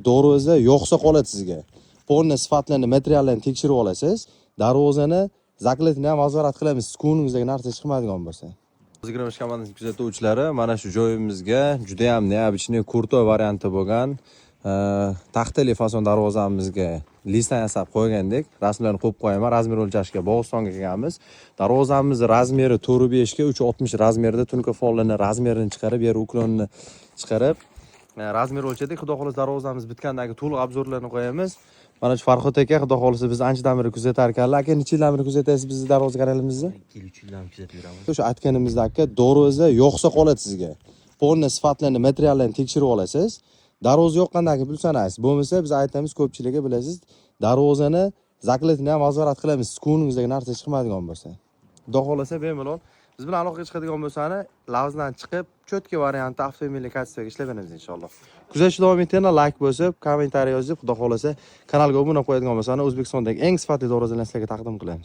Darvoza yoqsa qoladi sizga. Полный sifatlarini, materiallarni tekshirib olasiz. Darvozani закладка ni ham возврат qilamiz. Ko'nglingizdagi narsa chiqmaydigan bo'lsa. Hozirgi komandasi kuzatuvchilari, mana shu joyimizga juda ham необычный, крутой varianti bo'lgan taxtali fason darvozamizga лист dan yasab qo'ygandik. Rasmlarni qo'yib qo'yaman. Размер o'lchashga Bog'istonga kelganmiz. Darvozamiz размер i 4,5 ga 3,60 размер ida, тонко folini размер ini chiqarib, yer уклон ini chiqarib, размер o'lchadik. Xudo xohlasa, darvozamiz bitgandan keyin to'liq обзор larni qo'yamiz. Mana shu Farhod aka, xudo xohlasa, bizni anchadan beri kuzatar ekanlar. Aka, necha yildan beri kuzatasiz bizni darvoza kanalimizni? 2 yil, 3 yildan kuzatib yuramiz. O'sha aytganimizdek, aka, darvoza yoqsa qoladi sizga. Полный sifatlarini, materiallarni tekshirib olasiz. Darvoza yoqqandan keyin pul sanaysiz. Bo'lmasa, biz aytamiz ko'pchilikka, bilasiz, darvozani закладка ni ham возврат qilamiz. Ko'nglingizdagi narsa chiqmaydigan bo'lsa. Xudo xohlasa, bemalol biz bilan aloqaga chiqadigan bo'lsani, lavzdan chiqib, чёткий variantda avtomobilni качество ga ishlab beramiz inshaalloh. Kuzatishda davom etinglar, layk bosib, kommentariy yozib, xudo xohlasa, kanalga obuna qo'yadigan bo'lsani, O'zbekistondagi eng sifatli darvozalarni sizlarga taqdim qilamiz.